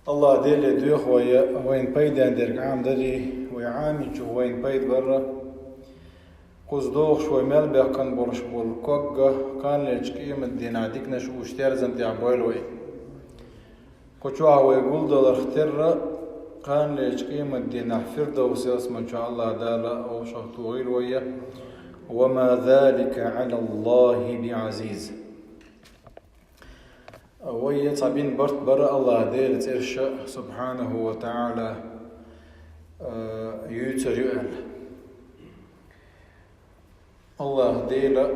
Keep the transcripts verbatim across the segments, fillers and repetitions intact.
Аллах Деле доьху вай, вайна пайден дерг Ӏамадарий, вай Ӏамийча вайна пайда барра. Кхуза догӀуш вай мел баьккхина болуш болу ког а кханалерчу къематдийнахь диканаш уьш терзан тӀехь бойла вай. Кху чохь вай гулдаларх терра, кханалерчу къематдийнахь Фирдовс ялсаман чохь Аллах Дала вовшахтохийла вай. «Ва ма залика Ӏала Аллахи би Ӏазиз». Вай цхьа бина барт бара Аллах Делан цӀераш, субхьанаху ва таӀала, а, юьйцур ю аьлла. Аллах Дела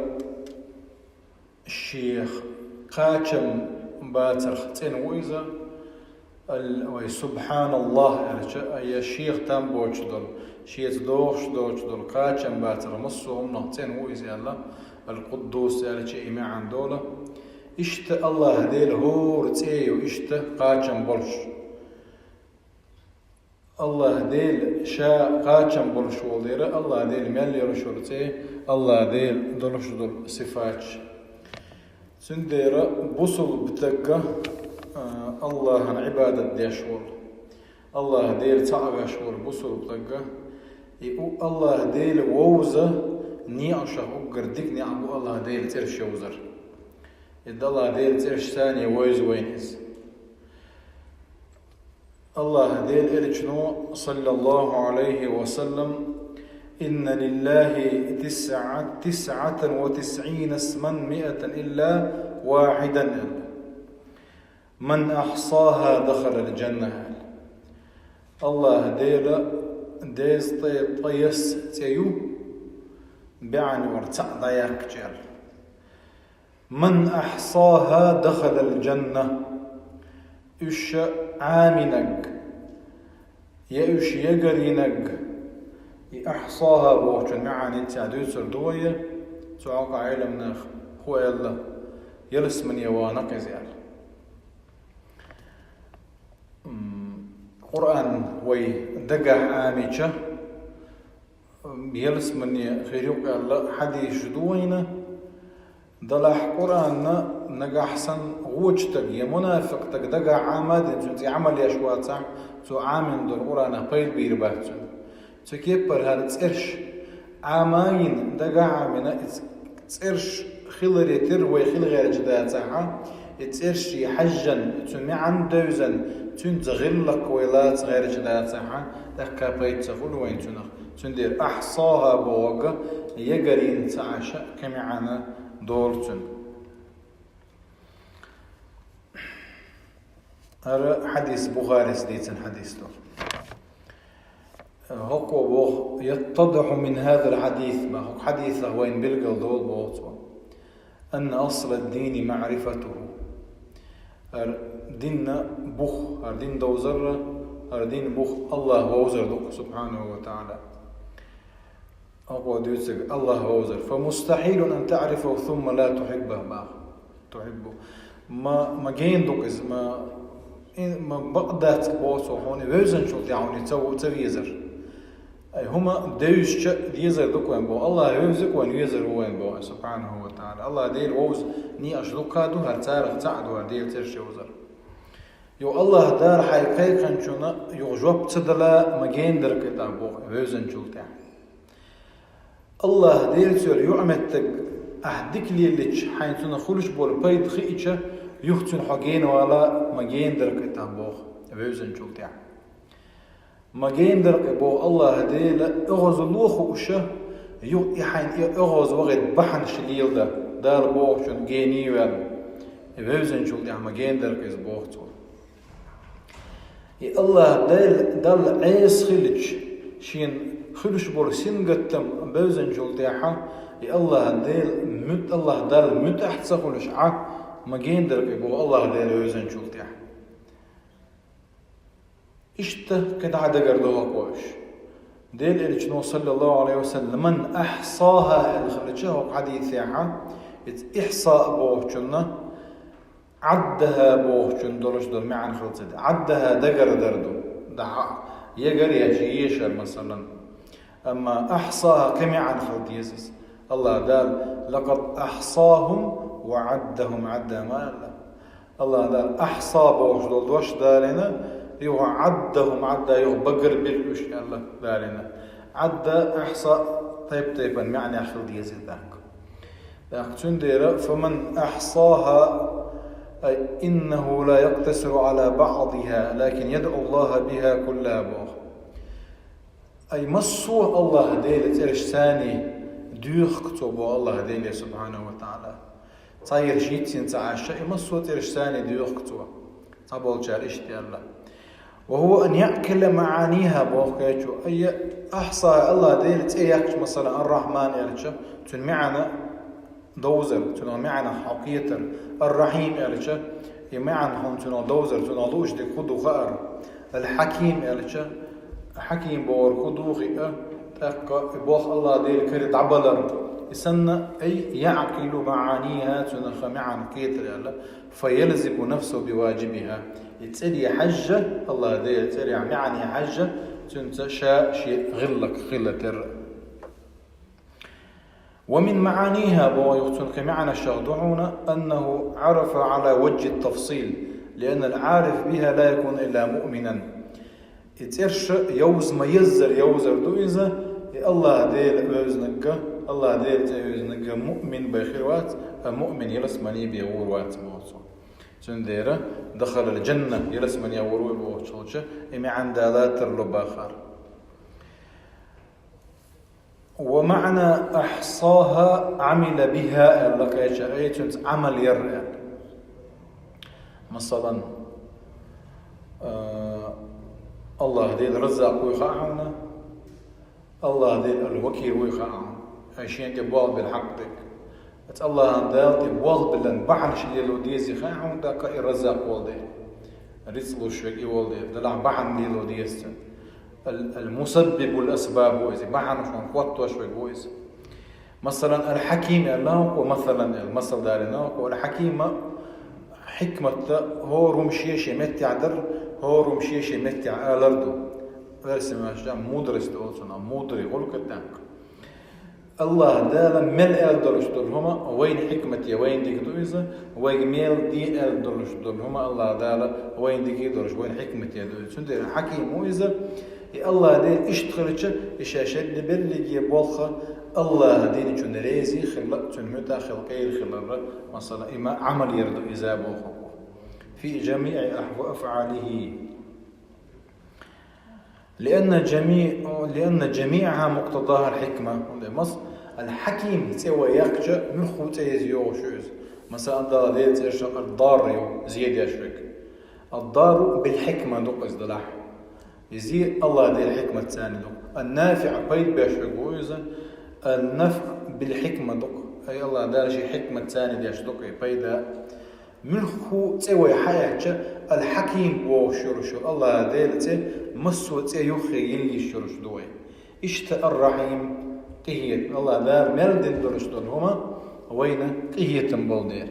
Шех кхачам бацарх цӀена ву иза, ал-, вай субхьаналлах аьлча, а я Шех там боцуш долу, Шеца догӀуш доцуш долу кхачам бацарх массо а хӀуманах цӀена ву иза аьлла, ал-Къуддус аьлча и маьӀна долу. Иштта Аллах Дела хӀора цӀе ю, иштта кхачам болуш. Аллах Дела Ша кхачам болуш волу дера, Аллах Дела мел йолуш йолу цӀе, Аллах Дела долуш долу сифаташ. Цундела бусулба стага, а, Аллахьан Ӏибадат деш волу, Аллах Дела цхьаъ веш волу бусулба стага, и у Аллах Дела вовза некъашах уггар дика некъ бу Аллах Дела цӀераш йовзар. И Аллах Дела цӀераш санна вевза вайна иза. Аллах Дела элчано, саллаллаху Ӏалайхи ва саллам: «Инна лиллахи тисъа-, тисъатан ва тисъина исман миатан илла вахидан». «Ман ахьсаха дахалал джанна». Аллах Дела дезткъе ткъайесна цӀе ю, бӀаьннера цхьаъ дӀаяккхича. «Ман ахьсаха дахалал джанна». Уьш Ӏаминарг, я уьш ягарйинарг, и ахьсаха бохучун маьӀна цхьа дуьйцур ду вай, цу хьокъехь Ӏеламнаха хӀун аьлла, ялсамане вахана иза аьлла. М, Къуръан вай дагахь Ӏамийча, ялсамане хир ю аьлла хьадисаш ду вайна. Делахь Къуръанна нагахь санна вочу стаг я мунафикъ стаг дагахь Ӏама а дина, цуьнан цӀе Ӏамал еш вацахь, цо Ӏамийна долу Къуръанах пайда бийр бац цуьнан. Цу кепара хӀара цӀераш Ӏама а йина, дагахь а Ӏамийна, и цӀераш хиларе терра вай хила гӀерташ дацахь, и цӀераш хьаьжжина, цуьнан маьӀна девзина, цуьнца гӀиллакх вай лаца гӀерташ дацахь, тӀаккха пайда ца хуьлу вайна цунах. Цундела ахьсаха бохург ягарйина ца Ӏаш, кхин маьӀна долу цуьнан. ХӀара хьадис Бухарис дийцина хьадис ду. ХӀокхо боху: «Яттадихьу мин хӀазал хьадис», боху, хӀокху хьадисах вайна билгал долу боху цо, «анна асла ддини маӀрифатуху». ХӀара динан бух, хӀара дин довзар, хӀара динан бух Аллах вовзар ду, субхьанаху ва таӀала. ХӀокхо дуьйцург Аллах вовзар. «Фа мустахьилун ан таӀрифаху сумма ла тухьиббаху», боху. «Тухьиббу». Ма, ма гена ду иза, ма, и, ма бакъ дац боху цо хьуна, вевзанчул тӀаьхьа хьуна ца, ца везар. Ай, хӀума девзича дезар ду вайна боху. Аллах вевза вайна, везар ву вайна боху, субхьанаху ва таӀала. Аллах Дела вовза некъаш дуккха а ду, хӀара царах цхьаъ ду хӀара Делан цӀераш йовзар. Юха Аллах Дала хьайн кхайкхинчунна юха жоп ца дала, ма гена дара кхетахь боху, вевзанчул тӀаьхьа. Аллах Делаца йолу юкъаметтиг ахь дика леллича, хьайна цунах хуьлуш болу пайда хиъча, юха цуьнан хьо гена вала, ма гена дара кхетахь боху, вевзанчул тӀаьхьа. Ма гена дара кхе боху Аллах Дела, оьгӀазло хууша, юха и хьайна и оьгӀаз вахийта бахьанаш леладан, Дала бохучунна гена а ваьлла, вевзанчул тӀаьхьа ма гена дара кхе иза боху цо. И Аллах Дала, Далла Ӏеса хилча, шена хуьлуш болу сингаттам бевзанчул тӀаьхьа, и Аллах Дела муьт-, Аллах Далла муьтӀахь ца хуьлуш Ӏа, ма гена дара кхе боху Аллах Дела вевзанчул тӀаьхьа. Иштта кхин дӀа дагардоху хӀокхо уьш. Делан Элчано, саллаллаху Ӏалайхи ва саллам, «Ман ахьсаха» аьлла хилча хӀокху хьадисехьа, иза ихьса бохучунна, Ӏаддаха бохучун долуш долу маьӀна хила ца де. Ӏаддаха дагардар ду. Дахьа ягар яч ешар, масалан. Амма ахьсаха кхин маьӀна хила деза иза. Аллах Дала: «Лакъад ахьсахум ва Ӏаддахум Ӏадда», ма аьлла. Аллаха Дала ахьса бохуш долу дош далийна, юха Ӏаддахум Ӏадда, юха багарбира уьш аьлла далийна. Ӏадда, ахьса тайп-тайпана маьӀна хила деза тӀаккха. ТӀаккха цундела, фаман ахьсаха, ай, иннаху ла яктасиру ала баъдиха, лакин ядъу Аллаха биха кулла боху. Ай, массо а Аллаха Делан цӀераш царний доьху цо боху Аллаха Деле субхьанаху ва таӀала. Цхьа ерш йицйина ца Ӏаш, и массо а цӀераш царний доьху цо. Цхьаболчара иштта аьлла. Ва хува ан яъкъила маъаниха боху кхечо. Ай, ахьса Аллаха Делан цӀе яьккхича, масала, Ар-Рахьман аьлча, цуьнан маьӀна довзар, цунах маьӀна хьо кхетар. Ар-Рахьим аьлча, и маьӀна хьуна цунах довзар, цунах лууш дерг хӀун ду хаар. Ал-Хьаким аьлча, Хьаким бохург хӀун ду хиъа, тӀаккха и боху Аллаха Делан кара дӀабалар. И санна, ай, яъкъилу маъаниха, цунах маьӀна кхетар аьлла. Фаялзиму нафсаху биваджибиха. И цӀере хьаьжжа, Аллаха Делан цӀерехь маьӀне хьаьжжа, цуьнца ша шен гӀиллакх хила терра. Ва мин маъаниха, боху юха цуьнан кхин маьӀнашех ду хьуна, аннаху Ӏарафа Ӏала ваджхӀи тафсил, лианна ал-Ӏариф биха ла якуну илла муъминан. И цӀераш йовза ма-еззара йовзар ду иза, и Аллаха Дела оьзнарг, Аллаха Делан цӀе оьзнарг муъмин бен хир вац, а муъмин ялсамане бен гӀур вац боху цо. Цундела дахалал джанна, ялсамане гӀур ву бохучул чу, и маьӀна дала тарло бахара. Ва маъна ахьсаха Ӏамила биха аьлла кхечара, ай, цуьнца Ӏамал яр аьлла. Масалан, а, Аллаха Дела Раззакъ вуй хаьа хьуна, Аллаха Дела Ал-Вакил вуй хаьа хьуна, ай, шена тӀе болх бина хьакъ дерг. Оцу Аллаха Дала тӀе болх биллан бахьанаш лело дезий хаьа хьуна, тӀаккха и Раззакъ волу дела. Рицкъ луш верг и волу дела. Делахь бахьана лело деза цуьнан. Ал-, ал-мусаббибул асбаб ву иза, бахьанаш хӀоттош верг ву иза. Масалан, ал-Хьаким аьлла хӀокхо, масалан аьлла, масал далийна хӀокхо, ал-Хьакима хьикматта хӀора хӀума шен-шен меттехь дар, хӀора хӀума шен-шен меттехь алар ду. Оьрсийн меттехь мудрость олу цунах, мудрый гӀуллакх тӀаккха. Аллаха Дала мел аьлла долуш долу хӀума вайна хьикмате, вайна дика ду иза, вайга мел ден аьлла долуш долу хӀума Аллаха Дала вайна дика долуш, вайна хьикмате ду иза. Цундела Хьаким ву иза, и Аллаха Дела иштта хилча, и ша шен де берриге болх Аллаха динчунна реза хилла, цуьнан муьтӀахь хилла, кхера хиларра, масала, и ма Ӏамал яр ду иза боху. Фи джамиъи ахь-, афъалихи. Лианна джами-, лианна джамиъаха мукътадахал хьикма. ХӀунда мас ал-Хьаким цӀе вай яьккхича, муьлхха цӀе еза йогӀуш ю иза. Масала, Дала Делан цӀераш ар-Дар ю, зе деш верг. Ад-Дару бил-хьикма ду иза делахь. Иза Аллаха Делан хьикмат царна ду. Ан-Нафиъ пайда беш верг ву иза. Ан-Нафъ бил-хьикма ду. Ай, Аллаха Дала шен хьикмат царна деш ду и пайда. Муьлхха цӀе вай хьаэцча, Ал-Хьаким бохуш йолуш йолу Аллаха Делан цӀе массо а цӀе юххе йилла йиш йолуш ду вай. Иштта Ар-Рахьим, къинхетам. Аллаха Дала мел дина долуш долу хӀума вайна къинхетам болу дела.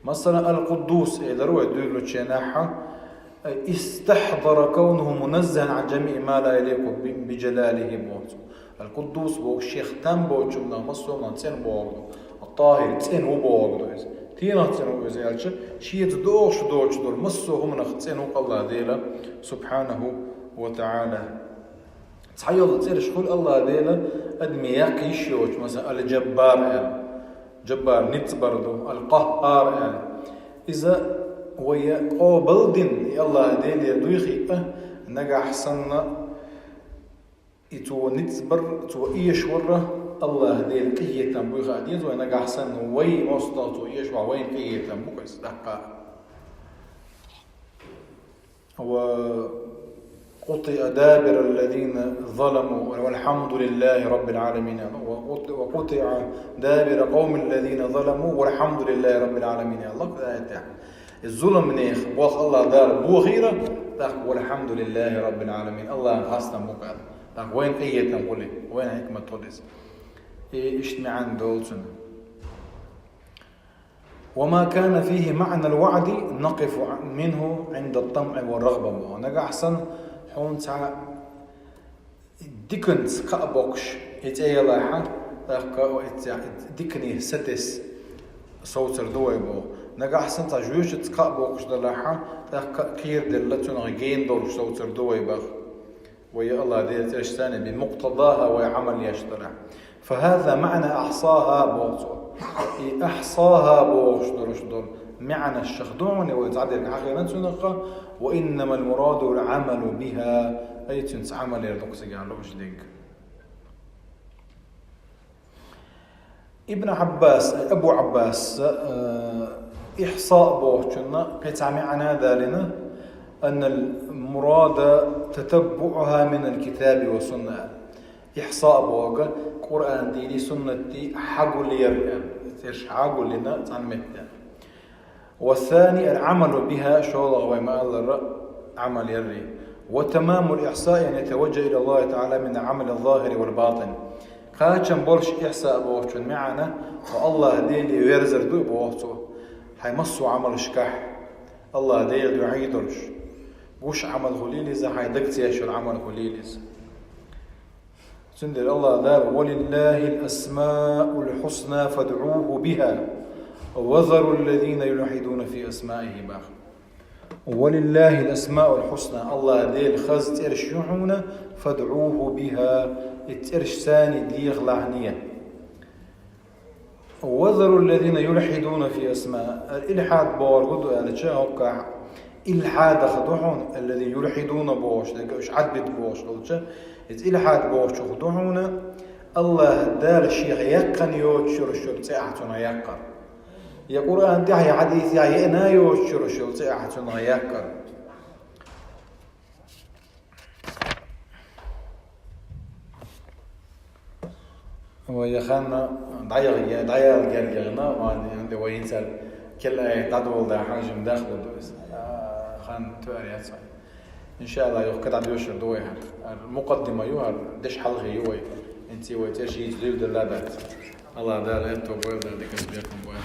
Масала, Ал-Къуддус элира вай дуьйлалучу хенахь, истахьдара кавнуху муназзахан ан джамиъи ма ла яликъу би, би джалалихи боху. Ал-Къуддус боху шех там боцучунах массо а хӀуманах цӀена бохург ду. Ат-ТӀахӀир цӀена ву бохург ду иза. Тенах цӀена ву иза аьлча, шеца догӀуш доцуш долу массо а хӀуманах цӀена ву Аллаха Дела, субхьанаху ва таӀала. Цхьайолу цӀераш хуьлу Аллаха Дела адаме яккха йиш йоцуш, масала, Ал-Джаббар аьлла. Джаббар ницкъ бар ду, Ал-КъахӀхӀар аьлла. Иза вай къобал дина, и Аллаха Деле дуй хиъа, нагахь санна, и цо ницкъ бар, цо эшавар, Аллаха Делан къинхетам буй хаа деза вай, нагахь санна вай мостагӀа цо эшавахь, вайна къинхетам бу иза даккха. Ва къутиъа дабиру ллазина заламу валхьамдулиллахи раббил гӀаламин. Ва къутиъа, ва къутиъа дабиру къавмиллазина заламу валхьамдулиллахи раббил гӀаламин. Аллах аятехь. И зуламнех боху Аллах Дала бохийра, тӀаккха валхьамдулиллахи раббил гӀаламин. Аллахна хастам бу аьлла. ТӀаккха вайна къинхетам хуьлу, вайна хьикмат хуьлу иза. И иштта маьӀна долу цуьнан. Ва ма кана фихи маънал ваъди накъифу минху гӀинда тамъи ва рагъба. Нагахь санна хьуна цхьа диканца кхаъ боккхуш, и цӀе ялахь, тӀаккха дикане сатесса совцар ду вай боху. Нагахь санна цхьа жоьжахатица кхаъ боккхуш далахь, тӀаккха кхераделла цунах гена долуш совцур ду вай боху. Вай Аллах Делан цӀерашца бимуктадахӀа вай Ӏамал еш далахь. فهذا معنى أحصاها боху цо. И أحصاها бохуш долуш долу маьӀнаш шех ду хьуна вай цхьадерг хьахийна цунах, وإنما المراد العمل بها, ай цуьнца Ӏамал яр ду-кх цига аьлла уьш дерг. Ибн Ӏаббас, Абу Ӏаббас, э, ихьсаъ бохучунна кхин цхьа маьӀна далийна, أن المراد تتبعها من الكتاب والسنة. Ихьсаъ бохург Къуръан дийли суннат дий хьагулъяр, церш хьагулъина цхьана метта. والثاني العمل بها, шолгӀа вай ма-аллара, Ӏамал яр. وتمام الإحصاء أن يتوجه إلى الله تعالى من العمل الظاهر والباطن. Кхачам болуш ихьсаъ бохучун маьӀна, ва Аллах Деле верзар ду боху цо. Хьайн массо а Ӏамалшкахь Аллах Деле дуьхьий долуш. Гуш Ӏамал хуьлийла иза, хьайн дагца еш йолу Ӏамал хуьлийла иза. Цундела Аллах Дала: «ولله الأسماء الحسنى فادعوه بها وذروا الذين يلحدون في أسمائه» боху. «ولله الأسماء الحسنى», Аллах Делан хаза цӀераш ю хьуна, «فادعوه بها», и цӀерашца дехалахь. «وذروا الذين يلحدون في أسمائه». Илхьад бохург хӀун ду аьлча, хӀоккхахь илхьадах ду хьуна, «الذين يلحدون» бохуш дерг, уьш Ӏадбита бохуш долча, иза илхьад бохучух ду хьуна, Аллах Дала Шех яьккхина йоцуш йолу цӀе ахь цунах яккхар. Я Къуръан тӀехь, я хьадисехь еана йоцуш йолу цӀе ахь цунах яккхар. Вай яханна дӀаяла, дӀаяла гергахана, ван, вай хӀинца кел ай дӀадолда хьажим дахло ду иза. Хан туар яц вай. Иншалла, юхка дӀадоьшур ду вай хӀара. ХӀара мукъаддима ю, хӀара деш хьалхе ю вай. ХӀинца вай цӀераш йийца дуьйладелла дац. Аллах Дала аьтто бойла, дика бекхам бойла.